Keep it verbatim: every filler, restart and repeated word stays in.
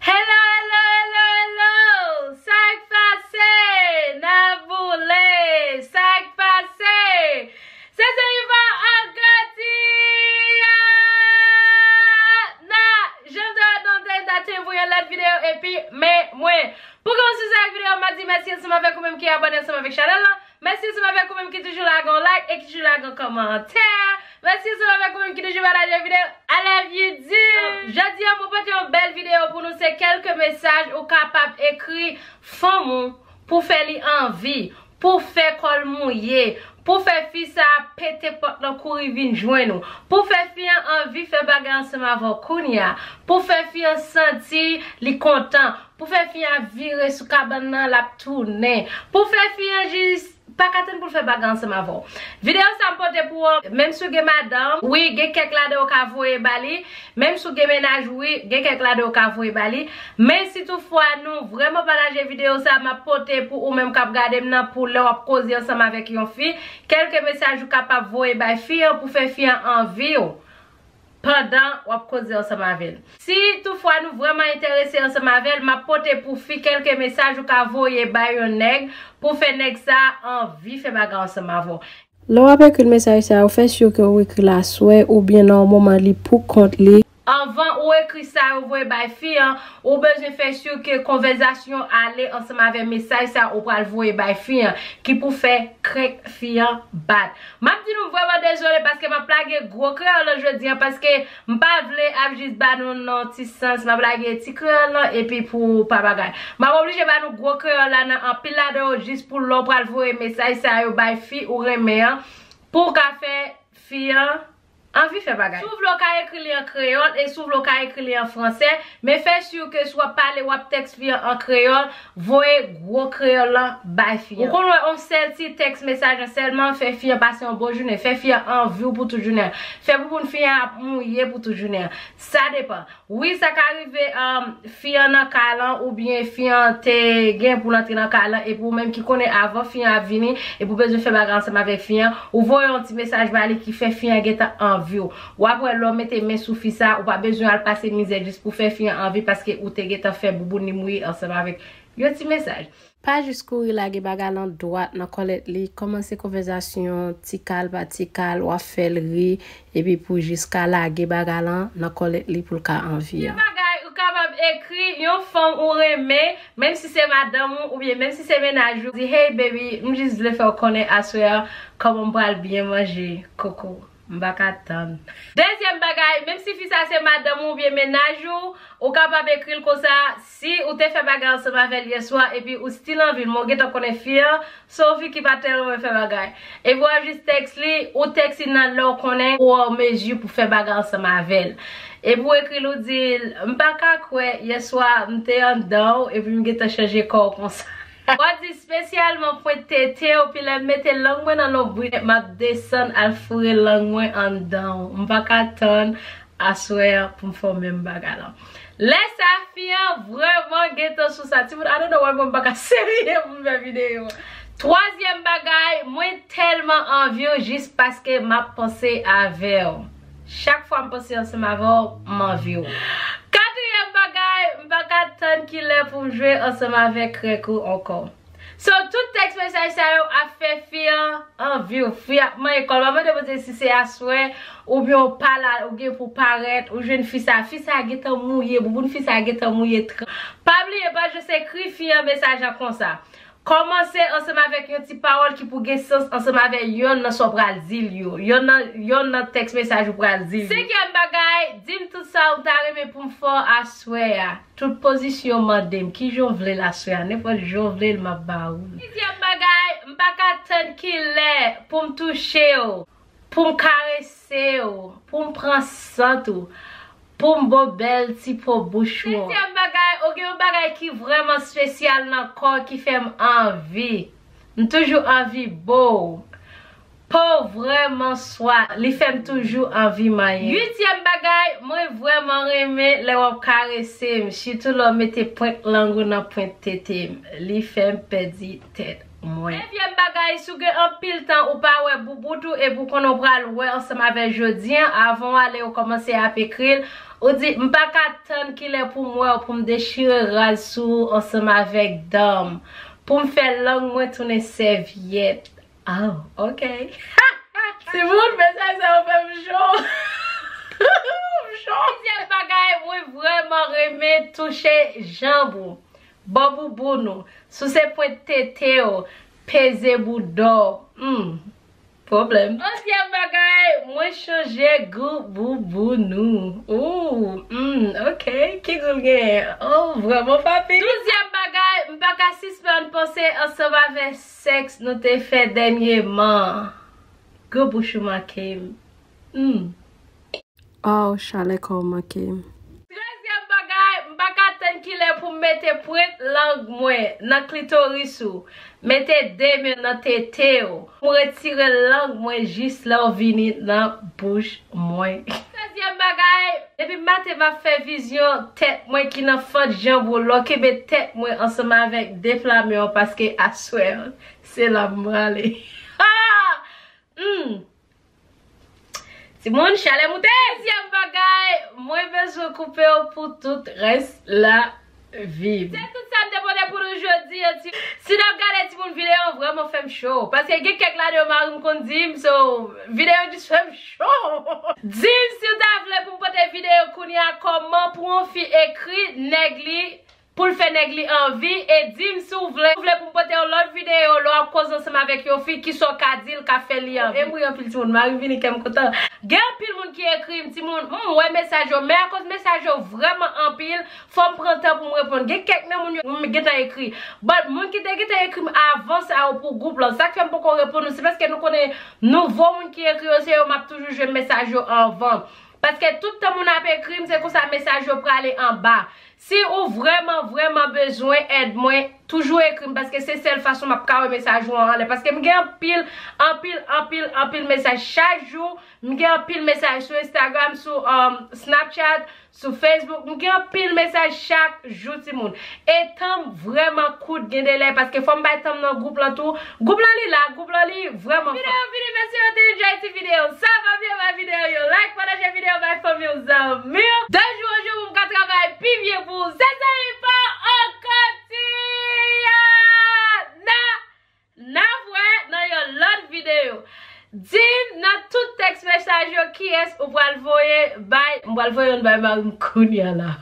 Hello, hello, hello, hello! Sa k pase? N ap boule! Sa k pase? Se Jennifer Alcantara! Jan m te wè non, m te entertain pou yon lòt videyo, epi men mwen. Pou kòmanse sa ak videyo, m ap di mèsi ansanm avèk ou menm ki abòne ansanm avèk chanèl lan. Mèsi ansanm avèk ou menm ki toujou lage yon like e ki toujou lage yon kòmantè. Mèsi ansanm avèk ou menm ki toujou pataje videyo. I love you, dude. Jodi a, mwen pote yon bèl videyo pou nou. Se kèlke mesaj ou kapab ekri fanm ou pou fè li anvi, pou fè kò l mouye, pou fè fi sa a pete pòt lan kouri vin jwenn ou, pou fè fi an anvi fè bagay ansanm avè w kounye a, pou fè fi an santi li kontan, pou fè fi an vire sou kabann nan, l ap tounen, pou fè fi an jis pa ka tann pou l fè bagay ansanm avè w. Videyo sa m pote pou ou, menm si w gen madanm, wi, gen kèk ladan yo ka voye ba li, menm si w gen mennaj, wi, gen kèk ladan yo ka voye ba li. Men si toutfwa nou vrèman pataje videyo sa m ap pote pou ou menm k ap gade m nan, pou lè w ap koze ansanm avèk yon fi, kèlke mesaj ou kapab voye bay fi an pou fè fi an anvi w pandan w ap koze ansanm avè l. Si toutfwa nou vrèman enterese ansanm avè l, m ap pote pou fi kèlke mesaj ou ka voye bay yon nèg pou fè nèg sa a anvi fè bagay ansanm avè w. Lè w ap ekri l mesaj sa yo, fè si ke w ekri l aswè oubyen nan yon moman li pou kont li. Anvan ou ekri sa yo voye bay fi an, ou bezwen fè si ke konvèzasyon ale ansanm avè mesaj sa ou pral voye bay fi an, ki pou fè kèk fi an bat. M ap di nou vrèman dezole paske m ap lage gwo kreyòl lan jodi a, paske m pa vle ap jis ba nou nan ti sans, m ap lage ti kreyòl lan epi pou pa bagay. M ap oblije ba nou gwo kreyòl la nan anpil ladan yo jis pou lè w pral voye mesaj sa yo bay fi ou renmen an, pou w ka fè fi an anvi fè bagay. Si w vle w ka ekri li an kreyòl e si w vle w ka ekri li an fransè, men fè si ke si w ap pale, w ap tèks fi an an kreyòl, voye gwo kreyòl lan bay fi an. Ou konn wè yon sèl ti tèks mesaj lan sèlman fè fi an pase yon bon jounen, fè fi an anvi w pou tout jounen an, fè bouboun fi an ap mouye pou tout jounen an. Sa depann. Wi, sa ka rive, um, fi an nan kay lan oubyen fi an te gen pou l antre nan kay lan epi ou menm ki konnen avan fi an ap vini epi ou bezwen fè bagay ansanm avèk fi an, ou voye yon ti mesaj ba li ki fè fi an gentan anvi w. W ap wè lè w mete men sou fi sa, ou pa bezwen al pase mizè jis pou fè fi an anvi paske ou te gentan fè bouboun li mouye ansanm avèk yon ti mesaj. Pa jis kouri lage bagay lan dwat nan kòlèt li, kòmanse konvèzasyon ti kal pa ti kal, w ap fè l ri, epi pou jis ka lage bagay lan nan kòlèt li pou l ka anvi an. Yon bagay ou kapab ekri yon fanm ou renmen, menm si se madanm ou, oubyen menm si se mennaj ou, di, "Hey baby, m jis vle fè w konnen aswè a, kòman m pral byen manje, koko." M pa ka tann. Dezyèm bagay, menm si fi sa se madanm ou oubyen mennaj ou, ou kapab ekri l konsa, si ou te fè bagay ansanm avè l yè swa, epi ou still anvi l, men ou gentan konnen fi an se yon fi ki pa tèlman renmen fè bagay. Epi w ap jis tèks li, ou tèks li nan lè w konnen ou an mezi pou fè bagay ansanm avè l. Epi w ekri l, ou di l, "M pa ka kwè, yè swa, m te anndan w, epi m gentan chanje kò w konsa." W ap di, "Espesyalman pwent tete w, pi lè m mete lang mwen nan lonbrit, m ap desann al foure lang mwen anndan w. M pa ka tann aswè a pou m fè w menm bagay lan." Lè sa, fi an vrèman gentan sou sa. Timoun, I don't know why mwen m pa ka serye pou m fè videyo. Twazyèm bagay, mwen tèlman anvi w jis paske m ap panse avè w. Chak fwa m panse ansanm avè w, m anvi w. Katriyèm bagay, m pa ka tann kilè pou m jwe ansanm avèk krèk ou ankò. So, tout tèks mesaj sa yo ap fè fi an anvi w. Fi ap manyen kò l. Pa mande Bondye si se aswè, oubyen w pa la, ou gen pou parèt, ou jwenn fi sa. Fi sa gentan mouye, bouboun fi sa gentan mouye tran. Pa bliye, pa jis ekri fi an mesaj an konsa. Kòmanse ansanm avèk yon ti pawòl ki pou gen sans ansanm avè yonn nan sa w pral di l yo. Yonn nan, yonn nan tèks mesaj ou pral di l yo. Senkyèm bagay, di m tout sa ou ta renmen pou m fè w aswè a. Tout pozisyon w mande m, kijan w vle l aswè a, nenpòt jan w vle l, m ap ba ou l. Sizyèm bagay, m pa ka tann kilè pou m touche w, pou m karese w, pou m pran sant ou, pou m bo bèl ti po bouch ou an. Setyèm bagay, ou gen yon bagay ki vrèman espesyal nan kò w ki fè m anvi. M toujou anvi bo w. Po w vrèman swa, li fè m toujou anvi manyen. Uityèm bagay, mwen vrèman renmen lè w ap karese m, sitou lè w mete pwent lang ou nan pwent tete m. Li fè m pèdi tèt. mwen. Dezyèm bagay, si w gen anpil tan ou pa wè boubout ou epi w konnen w pral wè ansanm avè l jodi a, avan w ale ou kòmanse ap ekri l, ou di, "M pa ka tann kilè pou m wè w, pou m dechire rad sou ou ansanm avèk dan m, pou m fè lang mwen tounen sèvyèt." Oh, ok. Timoun, mesaj sa yo fè m cho. M cho. Dezyèm bagay, mwen vrèman renmen touche janb ou, bò bouboun ou, souse pwent tete w, peze bouda w. Hmm. Pwoblèm. Twazyèm bagay, mwen chanje gou bouboun ou. Ooh, hmm, ok. Ki gou l genyen? Oh, vrèman, papi. Douzyèm bagay, m pa ka sispann panse ansanm avè sèks nou te fè dènyèman. Gou bouch ou manke m. Hmm. Oh, chalè kò w manke m. Trèzyèm bagay, m pa ka tann kilè pou m mete pwent lang mwen nan klitoris ou. Mete de men nan tete w. M retire lang mwen jis lè w vini nan bouch mwen. Katriyèm bagay, depi maten m ap fè vizyon tèt mwen ki nan fant janb ou, lè w kenbe tèt mwen ansanm avèk de flamen w, paske aswè an, se la m prale. Hmm. Timoun, chalè moute! Dezyèm bagay, mwen bezwen koupe w pou tout rès lavi m. Se tout sa m te pote pou nou jodi a, ti. Si n ap gade timoun, videyo an vrèman fè m cho. Paske gen kèk ladan yo mari m konn di m, so, videyo jis fè m cho. Di m si w ta vle pou m pote videyo kounye a, kòman pou yon fi ekri nèg li pou l fè nèg li anvi, e di m si w vle, w vle pou m pote yon lòt videyo lè w ap koze ansanm avèk yon fi, kisa w ka di l k ap fè li anvi. E m ri anpil timoun, mari m vini kè m kontan. Gen anpil moun ki ekri m, timoun, m wè mesaj yo, men akoz mesaj yo vrèman anpil, fò m pran tan pou m reponn. Gen kèk nan moun yo m gentan ekri. But moun ki te gentan ekri m avan sa yo pou gwoup lan, sa k fè m poko reponn nou, se paske nou konnen nouvo moun ki ekri yo, se yo m ap toujou jwenn mesaj yo anvan. Paske tout tan moun ap ekri m, se konsa mesaj yo prale anba. Si ou vrèman, vrèman bezwen èd mwen, toujou ekri m, paske se sèl fason m ap ka wè mesaj ou an anlè. Paske m gen anpil, anpil, anpil, anpil mesaj chak jou. M gen anpil mesaj sou Instagram, sou, um, Snapchat, sou Facebook. M gen anpil mesaj chak jou, timoun. E tan m vrèman kout gen de lè, paske fò m bay tan m nan gwoup lan tou. Gwoup lan li la, gwoup lan li vrèman fò. Videyo fini, mèsi yo te enjoy ti videyo sa. Pa bliye bay videyo yo like, pataje videyo bay fanmi w, zanmi w. De jou an jou pou m ka travay pi byen pou ou. Se zanmi pa w ankò Tiana. N ap wè nan yon lòt videyo. Di m nan tout tèks mesaj yo kiyès ou pral voye bay. M pral voye youn bay mari m kounye a la.